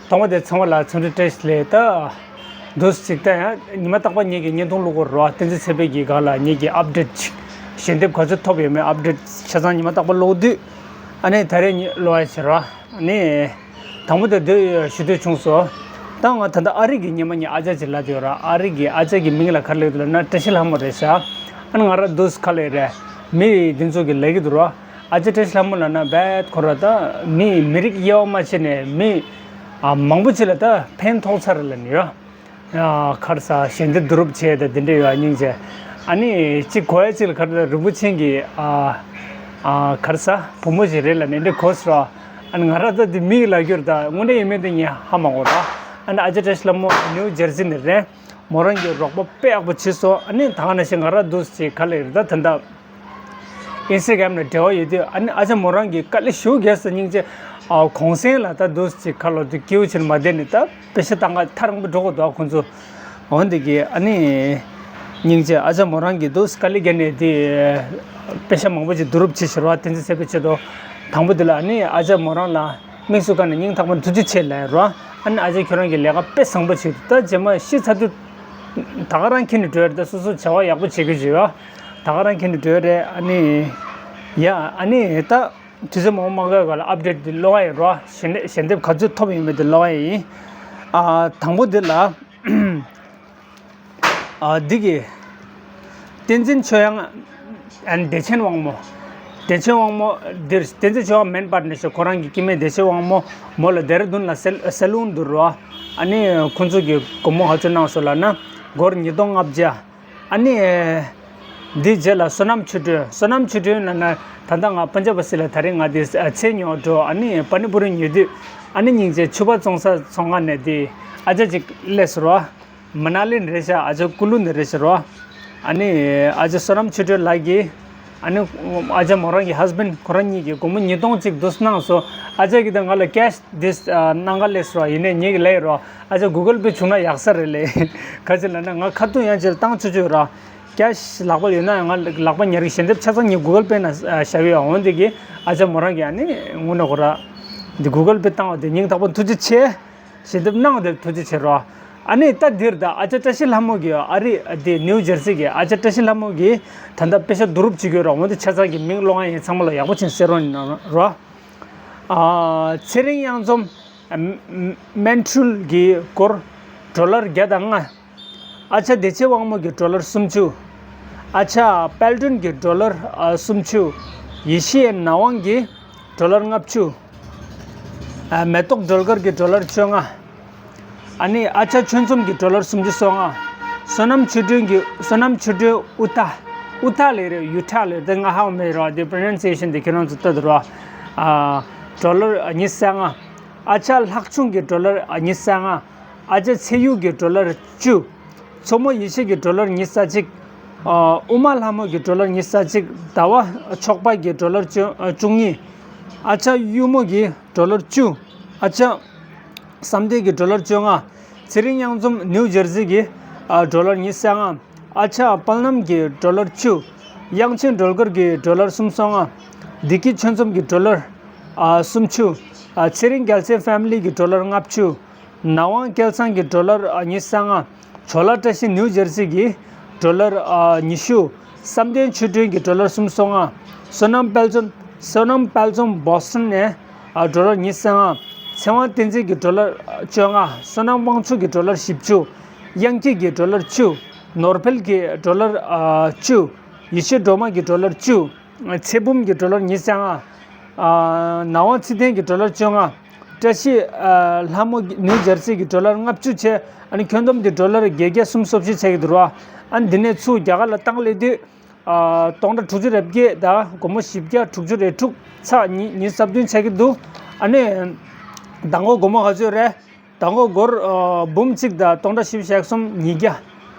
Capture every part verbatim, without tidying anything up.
ཐོག་མ་དེ་ཚང་མ་ལ་འཚམས་འདྲི་བཀྲ་ཤིས་བདེ་ལེགས། ད་འདུག་སེ་ཅིག་ད་ཡང་ཉི་མ་རྟག་པར་ངེད་ཀྱི་བརྙན་ཐུང་བླུག་གི་ཡོད་རེད་བ། བསྟན་འཛིན་ཚེ་འཕེལ་གྱི་སྒང་ལ་ངེད་ཀྱི་ཨབ་ཌེཊ་ཅིག་ཞལ་འདེབས་ག་ཚོད་ཐོབ་ཡོད་མེད་ཨབ་ཌེཊ་ཆ་ཚང་ཉི་མ་རྟག་པར་བླུག་དུས། ཨ་ནི་ད་རེས་ཉི་བླུག་ཡ་བྱེད་རེད་བ། ཨ་ནི་དང་པོ་དེ་འདི་ཞུ་འདོད་བྱུང་སོང་། ད་ང་ད་ལྟ་ཨ་རི་གི་སྔོན་མ་ངའི་ཨ་ཅག་ཅིག་ལབ་བསྡད་ཡོད་རེད། ཨ་རི་གི་ཨ་ཅག་གི་མིང་ལ་ག་རེ་ལབ་ཀྱི་འདུག་ལབ་ན་བཀྲ་ཤིས་ལྷ་མོ་རེད་ཤག་ཨ་ནི་ང་རང་འདུག་སེ་ཁ་ལས་རེད། མི་འདི་ཚོ་གིས་ལབ་ཀྱི་འདུག་རེད་བ། ཨ་ཅག་བཀྲ་ཤིས་ལྷ་མོ་ལབ་ན་རྦད་ཁོ་རང་ད་མི་མི་རིགས་དབྱེ་བ་མ་ཕྱེ་ནས་མི་ཨ་མང་པོ་ཅིག་ལ་ད་ཕན་ཐོགས་ཚར་ལབ་ནས་ཡོད། ཨ་ག་རེ་ཟེར་ཞལ་འདེབས་བསྡུ་རུབ་བྱས་ད་དེ་འདྲ་ཡོད། སྙིང་རྗེ། ཨ་ནི་གཅིག་གོ་ཡ་གཅིག་ལ་ག་རེ་ཟེར་རིན་པོ་ཆེ་གི་ཨ་ཨ་ག་རེ་ཟེར་བུ་མོ་ཞིག་རེད་ལབ་ནས་འདི་གོ་སོང་ར། ཨ་ནི་ང་རང་ད་དེ་མིག་ལ་གྱུར་ད་དངོས་གནས་ཡིན་མིན་དེ་ངས་ཧ་མ་གོ་ར། ཨ་ནི་ཨ་ཅག་བཀྲ་ཤིས་ལྷ་མོ་ནིའུ་ཇར་སི་ནས་རེད། མོ་རང་གིས་རོགས་པ་དཔེ་ཡག་པོ་བྱས་སོང་། ཨ་ནི་ད་ག་ནང་བཞིན་ང་རང་འདུག་སེ་ཅིག་ག་ལ་ཡོད་ད་ད་ལྟ་ཨིན་སི་ཊ་གྷ་རམ་ལ་འབྲེལ་བ་ཡོད་དུས། ཨ་ནི་ཨ་ཅག་མོ་རང་གིས་དཀའ་ལས་ཞེ་པོ་རྒྱག་སོང་། སྙིང་རྗེ། ཨ་གུང་སེང་ལ་ད་འདུག་སེ་ཅིག་ཁ་ལོ་དུ་སྐྱིད་པོ་བྱས་ནས་མ་བསྡད་ནས་ད་པེ་ཤ་བཏང་ག་ཐག་རིང་པོ་འགྲོ་དགོས་འདུག་ཁོང་ཚོ། འོན་ཏེ་གི་ཨ་ནི་སྙིང་རྗེ། ཨ་ཅག་མོ་རང་གིས་འདུག་སེ་དཀའ་ལས་བརྒྱབ་ནས་དེ་པེ་ཤ་མང་པོ་ཅིག་བསྡུ་རུབ་བྱས་ཕྱིར་བ། བསྟན་འཛིན་ཚེ་འཕེལ་ཆེད་དུ། དང་པོ་དེ་ལ་ཨ་ནི་ཨ་ཅག་མོ་རང་ལ་དམིགས་སུ་བཀར་ནས་སྙིང་ཐག་པ་ནས་ཐུགས་རྗེ་ཆེ་ལབ་རོགས། ཨ་ནི་ཨ་ཅག་ཁྱོད་རང་གི་ལས་ཀ་དཔེ་བཟང་པོ་བྱས་འདུག་ད་རྗེས་མ་ཤི་ཚར་དུས་ད་ག་རང་ཁྱེར་ནས་འགྲོ་ཡ་རེད། ད་སོ་སོ་བྱ་བ་ཡག་པོ་བྱེད་དགོས་བྱས་ཡོད། ད་ག་རང་ཁྱེར་ནས་འགྲོ་ཡ་རེད། ཨ་ནི་ཡ་ཨ་ནི་ད། དུས་ཚོད་མང་པོ་མ་འགོར་བར་ལ་ཨབ་ཌེཊ་འདི་ཀློག་ཡ་ཡིན་རོ། ཞལ་འདེབས་ཞལ་འདེབས་ག་ཚོད་ཐོབ་ཡོད་མེད་དེ་ཀློག་ཡ་ཡིན། ཨ་དང་པོ་འདི་ལ་ཨ་འདི་གི་བསྟན་འཛིན་ཆོས་དབྱངས་and བདེ་ཆེན་དབང་མོ། བདེ་ཆེན་དབང་མོ་འདིར་བསྟན་འཛིན་ཆོས་དབྱངས་མེན་པར་ནས་ཤོག་ཁོ་རང་གི་སྐྱེ་དམན་བདེ་ཆེན་དབང་མོ་མོ་ལ་ལྡེ་ར་ལྡུན་ལ་སེ་སེ་ལུན་འདུག་རོ། ཨ་ནི་ཁོང་ཚོ་གི་སྒོར་མོ་ག་ཚོད་གནང་སོང་ལབ་ན་སྒོར་ཉིས་སྟོང་ལྔ་བརྒྱ། ཨ་ནི། འདིའི་རྗེས་ལ་བསོད་ནམས་ཆོས་སྒྲོན། བསོད་ནམས་ཆོས་སྒྲོན་ལབ་ན་ད་ལྟ་ང་པན་ཇབ་པ་སི་ལ་ད་རེས་ང་འདི་ཚལ་ཉོ་འགྲོ། ཨ་ནི་པ་ནི་པུ་རི་ཉོ་དུས་ཨ་ནི་སྙིང་རྗེ་ཕྱུ་པ་བཙོང་ས་ཚོང་ཁང་ནས་དེ་ཨ་ཅག་ཅིག་སླེབས་སོང་རོ། མ་ན་ལི་ནས་རེད་ཤག་ཨ་ཅག་ཀུ་ལུ་ནས་རེད་ཤག་རོ། ཨ་ནི་ཨ་ཅག་བསོད་ནམས་ཆོས་སྒྲོན་ལགས་ཀྱིས་ཨ་ནི་ཨ་ཅག་མོ་རང་གི་ཧས་བྷེན་ཁོ་རང་གཉིས་ཀྱིས་སྒོར་མོ་ཉིས་སྟོང་ཅིག་འདུག་སེ་གནང་སོང་། ཨ་ཅག་གིས་ད་ང་ལ་ཀེ་ཤི་འདི་གནང་ག་སླེབས་སོང་། ཡིན་ནའི་ངེད་ཀྱིས་ལབ་ཡོད་རོ། ཨ་ཅག་གུ་གལ་པེ་བྱུང་ན་ཡག་ས་རེད་ལབ། ག་ཅི་ལབ་ན་ང་ཁ་ཐུག་ཡང་ཅིག་བཏང་ཆོག་ཆོག་ཡོད་ར། ཀེ་ཤི་ལག་པ་ཡོད་ན་ཡང་ང་ལག་པ་ཉར་གི། ཞལ་འདེབས་ཆ་ཚང་ངའི་གུ་གལ་པེ་ནང་བཞག་གི་ཡོད། འོན་ཏེ་གི་ཨ་ཅག་མོ་རང་གིས་ཨ་ནི་དངོས་གནས་ཁོ་ར་འདི་གུ་གལ་པེ་བཏང་བ་དེ་སྙིང་ཐག་པ་ཐུགས་རྗེ་ཆེ། ཞལ་འདེབས་གནང་བ་དེ་ཐུགས་རྗེ་ཆེ་རོ། ཨ་ནི་ད་འདིར་ད་ཨ་ཅག་བཀྲ་ཤིས་ལྷ་མོ་གིས་ཨ་རི་དེ་ནིའུ་ཇར་སི་གི་ཨ་ཅག་བཀྲ་ཤིས་ལྷ་མོ་གིས་ད་ལྟ་པེ་ཤ་བསྡུ་རུབ་བྱེད་ཀྱི་ཡོད་ར། འོན་ཏེ་ཆ་ཚང་གི་མིང་ཀློག་ཡ་ཡིན། ཚང་མ་ལ་ཡག་པོ་བྱས་ནས་གསན་རོགས་གནང་རོ། ཨ་ཚེ་རིང་གཡང་འཛོམས། མན་ཁྲུལ་གྱི་སྒོར་ཌོ་ལར་བརྒྱ་དང་ལྔ། ཨ་ཅག་བདེ་ཆེན་དབང་མོ་གི་ཌོ་ལར་སུམ་ཅུ། ཨ་ཅག་དཔལ་སྒྲོན་གྱི་ཌོ་ལར་ཨ་སུམ་ཅུ། ཡེ་ཤེས་ནག་དབང་གི་ཌོ་ལར་ལྔ་བཅུ། ཨ་མེ་ཏོག་སྒྲོལ་དཀར་གྱི་ཌོ་ལར་བཅོ་ལྔ། ཨ་ནི་ཨ་ཅག་ཆོས་འཛོམས་ཀྱི་ཌོ་ལར་སུམ་ཅུ་སོ་ལྔ། བསོད་ནམས་ཆོས་སྒྲོན་གྱི་བསོད་ནམས་ཆོས་སྒྲོན་ཨུ་ཐ། ཨུ་ཐ་ལབ་རེད་ཡུ་ཐ་ལབ་རེད། ད་ང་ཧ་གོ་མེད་རོགས། དེ་པྲོ་ནན་སི་ཡེ་ཤན་དེ་ཁྱེད་རང་ཚོ་ལྟ་དུ་རོགས། ཨ་ཌོ་ལར་ཉི་ཤུ་རྩ་ལྔ། ཨ་ཅག་ལྷག་ཆུང་གི་ཌོ་ལར་ཉི་ཤུ་རྩ་ལྔ། ཨ་ཅག་ཚེ་ཡུག་གི་ཌོ་ལར་བཅུ། མཚོ་མོ་ཡེ་ཤེས་ཀྱི་ཌོ་ལར་ཉི་ཤུ་རྩ་གཅིག། ཨ་དབུ་མ་ལྷ་མོ་གི་ཌོ་ལར་ཉི་ཤུ་རྩ་གཅིག། ཟླ་བ་མཆོག་པ་གི་ཌོ་ལར་བཅུ་ཨ་བཅུ་གཉིས། ཨ་ཅག་གཡུ་མོ་གི་ཌོ་ལར་བཅུ། ཨ་ཅག་བསམ་གཏན་གྱི་ཌོ་ལར་བཅོ་ལྔ། ཚེ་རིང་གཡང་འཛོམས་ནིའུ་ཇར་སི་གི་ཨ་ཌོ་ལར་ཉི་ཤུ་རྩ་ལྔ། ཨ་ཅག་དཔལ་རྣམ་གྱི་ཌོ་ལར་བཅུ། དབྱངས་ཅན་སྒྲོལ་དཀར་གྱི་ཌོ་ལར་སུམ་སོ་ལྔ། བདེ་སྐྱིད་ཆོས་འཛོམས་ཀྱི་ཌོ་ལར་ཨ་སུམ་ཅུ། ཨ་ཚེ་རིང་རྒྱལ་མཚན་ཕེ་མི་ལི་གི་ཌོ་ལར་ལྔ་བཅུ། ནག་དབང་སྐལ་བཟང་གི་ཌོ་ལར་ཉི་ཤུ་རྩ་ལྔ། ཇོ་ལགས་བཀྲ་ཤིས་ནིའུ་ཇར་སི་གི་ཌོ་ལར་ཉི་ཤུ། བསམ་གཏན་ཆོས་སྒྲོན་གྱི་ཌོ་ལར་སུམ་སོ་ལྔ། བསོད་ནམས་དཔལ་འཛོམས་བསོད་ནམས་དཔལ་འཛོམས་བོ་སི་ཊོན་ནས་ཌོ་ལར་ཉི་ཤུ་རྩ་ལྔ། ཚེ་དབང་བསྟན་འཛིན་གྱི་ཌོ་ལར་བཅོ་ལྔ། བསོད་ནམས་དབང་ཕྱུག་གི་ཌོ་ལར་བཞི་བཅུ། དབྱངས་སྐྱིད་ཀྱི་ཌོ་ལར་བཅུ། ནོར་འཕེལ་གྱི་ཌོ་ལར་བཅུ། ཡེ་ཤེས་སྒྲོལ་མ་གི་ཌོ་ལར་བཅུ། ཚེ་འབུམ་གྱི་ཌོ་ལར་ཉི་ཤུ་རྩ་ལྔ། ཨ་ནག་དབང་ཚེ་བརྟན་གྱི་ཌོ་ལར་བཅོ་ལྔ། བཀྲ་ཤིས་ཨ་ལྷ་མོ་ནིའུ་ཇར་སི་གི་ཌོ་ལར་ལྔ་བཅུ་བྱས། ཨ་ནི་ཁྱོན་བསྡོམས་ཀྱི་ཌོ་ལར་བརྒྱད་བརྒྱ་སུམ་ཅུ་སོ་བཞི་ཆགས་ཀྱི་འདུག་ར། ཨ་ནི་འདི་ནས་ཚུར་རྒྱ་གར་ལ་བཏང་སླེབས་དུས་ཨ་སྟོང་ཕྲག་དྲུག་ཅུ་རེ་བརྒྱད་དང་སྒོར་མོ་བཞི་བརྒྱ་དྲུག་ཅུ་རེ་དྲུག་ཚེག་ཉི་ཉི་ཤུ་རྩ་བདུན་ཆགས་ཀྱི་འདུག་ཨ་ནི་མདང་དགོང་སྒོར་མོ་ག་ཚོད་རེད། དང་པོ་སྒོར་ཨ་འབུམ་གཅིག་དང་སྟོང་ཕྲག་བཞི་བཅུ་ཞེ་གསུམ་ཉིས་བརྒྱ།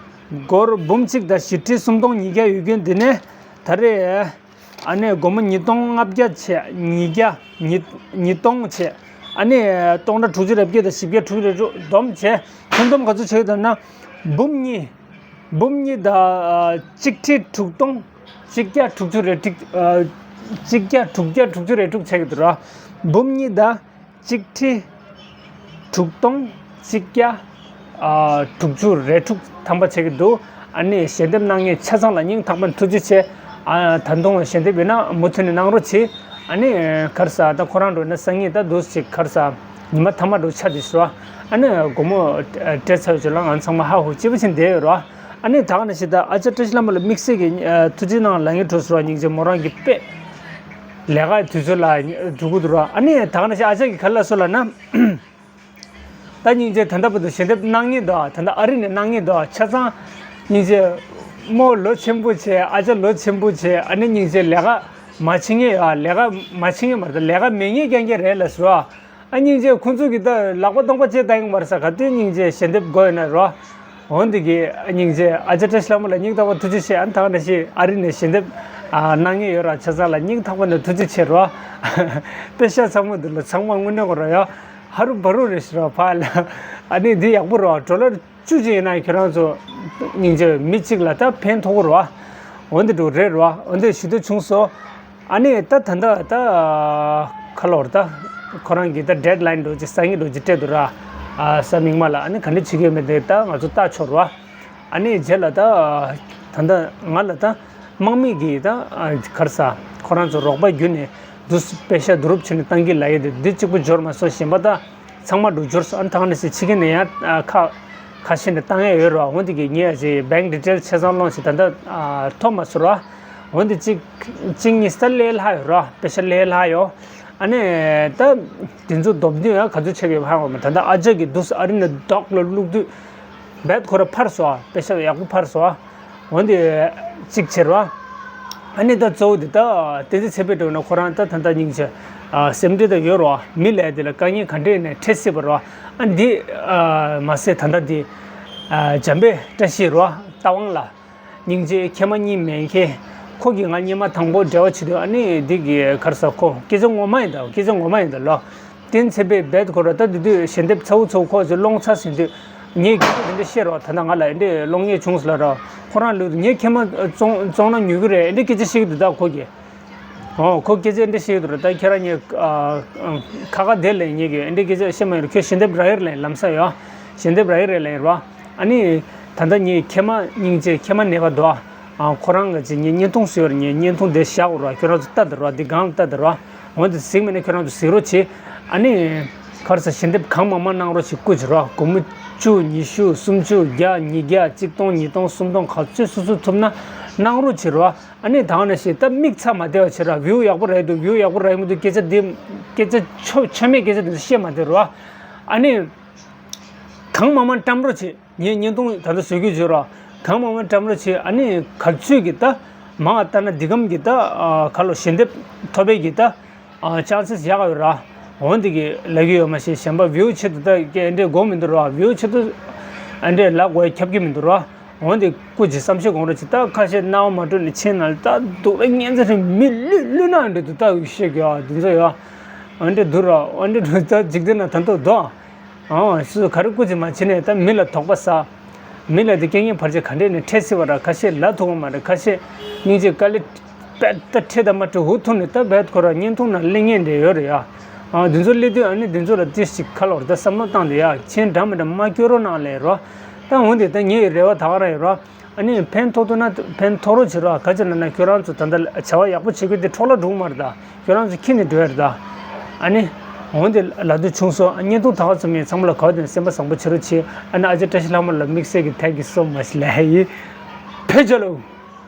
སྒོར་འབུམ་གཅིག་དང་བཞི་ཁྲི་སུམ་སྟོང་ཉིས་བརྒྱ་ཡོད་རྒྱུ་འདི་ནས་ད་རེས་ཨ་ནི་སྒོར་མོ་ཉིས་སྟོང་ལྔ་བརྒྱ་བྱས། ཉིས་བརྒྱ། ཉིས་ཉིས་སྟོང་བྱས། ཨ་ནི་སྟོང་ཕྲག་དྲུག་ཅུ་རེ་བརྒྱད་དང་བཞི་བརྒྱ་དྲུག་ཅུ་རེ་དྲུག་བསྡོམས་བྱས། ཁྱོན་བསྡོམས་ག་ཚོད་ཆགས་ཡོད་ལབ་ན། འབུམ་གཉིས། འབུམ་གཉིས་དང་ཨ་གཅིག་ཁྲི་དྲུག་སྟོང་གཅིག་བརྒྱ་དྲུག་ཅུ་རེ་དྲུག་ཨ་གཅིག་བརྒྱ་དྲུག་བརྒྱ་དྲུག་ཅུ་རེ་དྲུག་ཆགས་ཀྱི་འདུག་ར། འབུམ་གཉིས་དང་གཅིག་ཁྲི་ དྲུག་སྟོང་གཅིག་བརྒྱ་ཨ་དྲུག་ཅུ་རེ་དྲུག་ཐམ་པ་ཆགས་ཀྱི་འདུག་ཨ་ནི་ཞལ་འདེབས་གནང་མཁན་ཆ་ཚང་ལ་སྙིང་ཐག་པ་ནས་ཐུགས་རྗེ་ཆེ། ཨ་ད་དུང་ཞལ་འདེབས་ཡོད་ན་མུ་མཐུད་ནས་གནང་རོགས་གྱིས། ཨ་ནི་ག་རེ་ཟེར་ད་ཁོ་རང་འགྲོ་ན་སང་ཉིན་ད་འདུག་ཅིག་ག་རེ་ཟེར་ཉི་མ་ཐ་མ་འགྲོ་ཆ་དེ་ཟེར་བ། ཨ་ནི་དགོང་མོ་སྤྲད་ཚར་བའི་རྗེས་ལ་ང་ཚང་མ་ཧ་ཧུ་སྐྱིད་པོ་བྱས་བསྡད་ཡོད་རེད་བ། ཨ་ནི་ད་ག་ནང་བཞིན་ད་ཨ་ཅག་བཀྲ་ཤིས་ལྷ་མོ་ལ་དམིགས་བསལ་གྱི་ཨ་ཐུགས་རྗེ་གནང་ལབ་མཁན་འདུག་ཟེར་བ། སྙིང་རྗེ། མོ་རང་གི་དཔེ་ལས་ཀའི་དུས་ཚོད་ལ་འགྲོ་གི་འདུག་ར། ཨ་ནི་ད་ག་ནང་བཞིན་ཨ་ཅག་གིས་ག་རེ་ལབ་སོང་ལབ་ན། ད་སྙིང་རྗེ་ད་ལྟ་བར་དུ་ཞལ་འདེབས་གནང་མཁན་འདུག་ད་ལྟ་ཨ་རི་ནས་གནང་མཁན་འདུག་ཆ་ཚང་སྙིང་རྗེ་རྨོ་ལོ་ཆེན་པོ་བྱས། ཨ་ཅག་ལོ་ཆེན་པོ་བྱས། ཨ་ནི་སྙིང་རྗེ་ལས་ཀ་མ་བྱེད་མཁན་ཡོད། ལས་ཀ་མ་བྱེད་མཁན་མ་རེད། ལས་ཀ་མེད་མཁན་རྐྱང་རྐྱང་རེད་ལབ་ཟེར་བ། ཨ་སྙིང་རྗེ་ཁོང་ཚོ་གིས་ད་ལག་པ་སྟོང་པ་བྱས་བཏང་ཡོང་བ་རེད་ཟེར། ག་དུས་སྙིང་རྗེ་ཞལ་འདེབས་དགོས་ཡོད་ན་རོ། འོན་ཏེ་གི་སྙིང་རྗེ་ཨ་ཅག་བཀྲ་ཤིས་ལྷ་མོ་ལ་སྙིང་ཐག་པ་ཐུགས་རྗེ་ཆེ། ཨ་ནི་ད་ག་ནང་བཞིན་ཨ་རི་ནས་ཞལ་འདེབས་ཨ་གནང་མཁན་ཡོད་ར། ཆ་ཚང་ལ་སྙིང་ཐག་པ་ནས་ཐུགས་རྗེ་ཆེ་རོ། པེ་ཤ་ཚང་མ་འདི་ལ་ཚང་མ་དངོས་གནས་ཁོ་ར་ཡ། ཧ་རུ་བ་རུ་རེད་ཟེར་བ་ཕ་ལ། ཨ་ནི་འདི་ཡག་པོ་རེད་བ། ཌོ་ལར་བཅུ་ཅིག་ཡིན་ན་ཁྱེད་རང་ཚོ་སྙིང་རྗེ་མི་གཅིག་ལ་ད་ཕན་ཐོགས་ཀྱི་རེད་བ། འོན་ཏེ་འགྲོ་རེད་རེད་བ། འོན་ཏེ་ཞུ་འདོད་བྱུང་སོང་། ཨ་ནི་ད་ད་ལྟ་ད་ཁ་ལོར་ད་ཁོ་རང་གིས་ད་ཌེཌ་ལའིན་འགྲོ་ཅིག་སང་ཉིན་འགྲོ་ཅིག་སྤྲད་འདུག་ར། ཨ་གཟའ་མིག་དམར་ལ། ཨ་ནི་ག་འདྲ་བྱེད་ཀྱི་ཡོད་མེད་དེ་ད་ང་ཚོ་ལྟ་ཆོག་རེད་བ། ཨ་ནི་རྗེས་ལ་ད་ད་ལྟ་ང་ལ་ད་དམག་མི་གིས་ད་ག་རེ་ཟེར་ཁོ་རང་ཚོ་རོགས་པ་བརྒྱུད་ནས་འདུག་པེ་ཤ་བསྡུ་རུབ་བྱས་ནས་བཏང་གི་ལབ་ཡས་དེ་འདི་གཅིག་པུ་འབྱོར་མ་སོང་། གཞན་པ་ད་ཚང་མ་འགྲོ་འབྱོར་སོང་། ཨ་ནི་ད་ག་ནང་བཞིན་ཕྱི་རྒྱལ་ནས་ཡང་ཁ་ཁ་ཤས་ནས་བཏང་ཡས་ཡོད་རེད་བ། འོན་ཏེ་གི་ངས་ཨ་ཅེ་བེང་ཌི་ཊེལ་ཆ་ཚང་སློང་ཞིག་ད་ལྟ་ཐོབ་མ་སོང་ར། འོན་ཏེ་གཅིག་གཅིག་གཉིས་ད་ལས་སླ་ཡོད་ར། པེ་ཤ་ལས་སླ་ཡོད། ཨ་ནི་ད་དེ་ཚོ་སྡོམ་དུས་ཡང་ག་ཚོད་ཆགས་ཡོད་ཧ་གོ་མ། ད་ལྟ་ཨ་ཅག་གིས་འདུག་ཨ་རི་ནས་ཌོག་ལ་བླུགས་དུས་རྦད་ཁོ་ར་ཕར་སོང་། པེ་ཤ་ཡག་པོ་ཕར་སོང་། འོན་ཏེ་གཅིག་བྱས་ར། ཨ་ནི་ད་གཙོ་བོ་དེ་ད་བསྟན་འཛིན་ཚེ་འཕེལ་འགྲོ་ན་ཁོ་རང་ད་ད་ལྟ་སྙིང་རྗེ་ཨ་སེམས་ཁྲལ་ད་ཡོད་ར། མི་ལ་དེ་ལ་དཀའ་ངལ་ག་འདྲས་ནས་འཕྲད་སྲིད་པ་ར། ཨ་འདི་ཨ་མ་ཟད་ད་ལྟ་འདི་ཨ་འཇམ་དཔལ་བཀྲ་ཤིས་ར་རྟ་དབང་ལགས། སྙིང་རྗེ་མཁལ་མ་གཉིས་མེད་མཁན། ཁོ་གིས་ང་སྔོན་མ་དང་པོ་འབྲེལ་བ་བྱེད་དུས་ཨ་ནི་འདི་གི་ག་རེ་ཟེར་ཁོ་སྐད་ཆ་ངོ་མ་ཡིན་ད། སྐད་ཆ་ངོ་མ་ཡིན་ད་ལོ། བསྟན་འཛིན་ཚེ་འཕེལ་རྦད་ཁོ་ར་ད་དེ་དུས་ཞལ་འདེབས་ཚ་བོ་ཚ་བོ་ཁོ་ཚོས་སློང་ཚར་ཟིན་དུས་ངས་སྐད་ཆ་དེ་འདྲ་བཤད་རོགས། ད་ལྟ་ང་ལ་འདི་འདྲ་སློང་ཡས་བྱུང་སོང་ལབ་རོགས། ཁོ་རང་ལུས་ངས་མཁལ་མ་བཙོང་བཙོང་ན་ཉོ་གི་རེད། འདི་འདྲ་སྐད་ཆ་བཤད་ཀྱི་འདུག་ད་ཁོ་གིས། ཨོ་ཁོ་སྐད་ཆ་འདི་འདྲ་བཤད་ཀྱི་འདུག་ར། ད་ཁྱེད་རང་ངས་ཨ་ཨ་ཁ་ཁ་བདེ་ལེ་ངས་ཀྱི་འདི་འདྲ་སྐད་ཆ་བཤད་མ་ཡོང་ར། ཁྱོད་ཞལ་འདེབས་རག་གི་རེད་ལབ་ཡིན་ལབ་ས་ཡོད། ཞལ་འདེབས་རག་གི་རེད་ལབ་ཡིན་ར། ཨ་ནི་ད་ལྟ་ངས་མཁལ་མ་སྙིང་རྗེ་མཁལ་མ་ནད་པ་འདུག་ཨ། ཁོ་རང་ག་ཅིག་ངས་བརྙན་ཐུང་བཟོས་པ་རེད། ངས་བརྙན་ཐུང་དེ་བཞག་དགོས་ར། ཁྱོད་རང་ཚོ་ལྟ་དེ་ར། འདི་སྒང་ལ་ལྟ་དེ་ར། འོན་ཏེ་གཟིགས་མེད་ན་ཁྱོད་རང་ཚོ་གཟིགས་རོགས་བྱེད། ཨ་ནི་ག་རེ་ཟེར་ཞལ་འདེབས་གང་མང་མང་གནང་རོགས་བྱེད། སྐུ་མཁྱེན་ར། སྒོར་མོ་བཅུ། ཉི་ཤུ། སུམ་ཅུ། བརྒྱ། ཉིས་བརྒྱ། གཅིག་སྟོང་། ཉིས་སྟོང་། སུམ་སྟོང་། ག་ཚོད་སོ་སོ་ཐུབ་ན་གནང་རོགས་བྱེད་ར། ཨ་ནི་ད་ག་ནང་བཞིན་ད་མིག་ཚ་མ་བདེ་བ་བྱེད་ར། བིའུ་ཡག་པོ་རག་གི་འདུག་བིའུ་ཡག་པོ་རག་གི་མི་འདུག་སྐད་ཆ་འདི་སྐད་ཆ་ཆོ་ཆོ་མེད་སྐད་ཆ་འདི་ཚོ་བཤད་མ་བདེ་ར། ཨ་ནི་གང་མང་མང་བཀྲམ་རོགས་བྱེད། ངས་བརྙན་ཐུང་ད་ལྟ་བཟོ་རྒྱུ་བརྗོད་ར། གང་མང་མང་བཀྲམ་རོགས་བྱེད། ཨ་ནི་ག་ཚོད་ཀྱི་ད་མང་ང་ལྟ་ན་འདི་གམ་གྱི་ད་ཨ་ག་ལོ་ཞལ་འདེབས་ཐོབ་པའི་གི་ད་ཨ་ཅན་སེས་ཡག་ཡོད་ར། འོན་ཏེ་གི་ལབ་ཀྱི་ཡོད་མ་ཤེས། གཞན་པ་བིའུ་ཆེད་དུ་ད་སྐད་འདྲེ་དགོས་མི་འདུག་ར། བིའུ་ཆེད་དུ་ཨ་འདྲེ་ལབ་དགོས་ཁྱབ་ཀྱི་མི་འདུག་ར། འོན་ཏེ་སྐུ་མཁྱེན་བསམ་ཤེས་དགོངས་རོགས་བྱེད། ད་ཁ་ཤས་རྣ་བ་མ་གྲོལ་ནས་ཕྱིན་ན་ད་སྡུག་ར་ངན་ཚ་རེད། མི་བླུན་བླུན་ན་འདྲེ་འདུག་ད་བཤད་ཀྱི་ཨ་འདི་ཚོ་ཡ་ཨ་འདྲེ་འདུག་ར། ཨ་འདྲེ་འདུག་ད་འཇིག་རྟེན་ན་ད་མདོག་འདུག་ཨང་སུ་ག་རེ་སྐུ་མཁྱེན་མ་བྱེད་ནས་ད་མི་ལ་དོགས་པ་ཟ། མི་ལ་དེ་རྐྱེན་ངན་བར་ཆད་ག་འདྲས་ནས་འཕྲད་སྲིད་པ་ར། ཁ་ཤས་ལབ་ཐུབ་ཀྱི་མ་རེད། ཁ་ཤས་སྙིང་རྗེ་དཀའ་ལས་དཔེ་ད་འཕྲད་དང་མ་འཕྲད་འུ་ཐུག་ནས་ད་རྦད་ཁོ་ར་བརྙན་ཐུང་ནང་སླེབས་མཁན་འདྲ་ཡོད་རེད་ཡ། ཨང་འདི་ཚོ་སླེབས་དུས་ཨ་ནི་འདི་ཚོ་ལ་ཏིས་ཅིག་ཁ་ལོར་ད་བསམ་བློ་བཏང་དེ་ཡ་མཁྱེན་འདྲ་མི་འདྲ་མ་སྐྱོ་རོགས་གནང་ལས་རོ། ད་འོན་ཏེ་ད་ངའི་རེ་བ་ད་ག་རང་ཡོད་རོ། ཨ་ནི་ཕན་ཐོགས་ཐུབ་ན་ཕན་ཐོགས་རོགས་བྱེད་རོགས། ག་ཅི་ལབ་ན་ཁྱོད་རང་ཚོ་ད་ལྟ་བྱ་བ་ཡག་པོ་བྱེད་དགོས་དེ་འཕྲོ་བརླག་འགྲོ་གི་མ་རེད་ད། ཁྱོད་རང་ཚོ་ཁྱེར་ནས་འགྲོ་ཡ་རེད་ད། ཨ་ནི། འོན་ཏེ་ལབ་དུས་བྱུང་སོང་། བརྙན་ཐུང་ད་ག་ཚོ་མིན་ཚང་མ་ལ་ག་བ་དེ་སེམས་པ་བཟང་པོ་བྱེད་རོགས་བྱེད། ཨ་ནི་ཨ་ཅག་བཀྲ་ཤིས་ལྷ་མོ་ལ་དམིགས་བསལ་གྱི་thank you so much ལབ་ཡ་ཡིན། ཕེབས་བྱ་ལོ།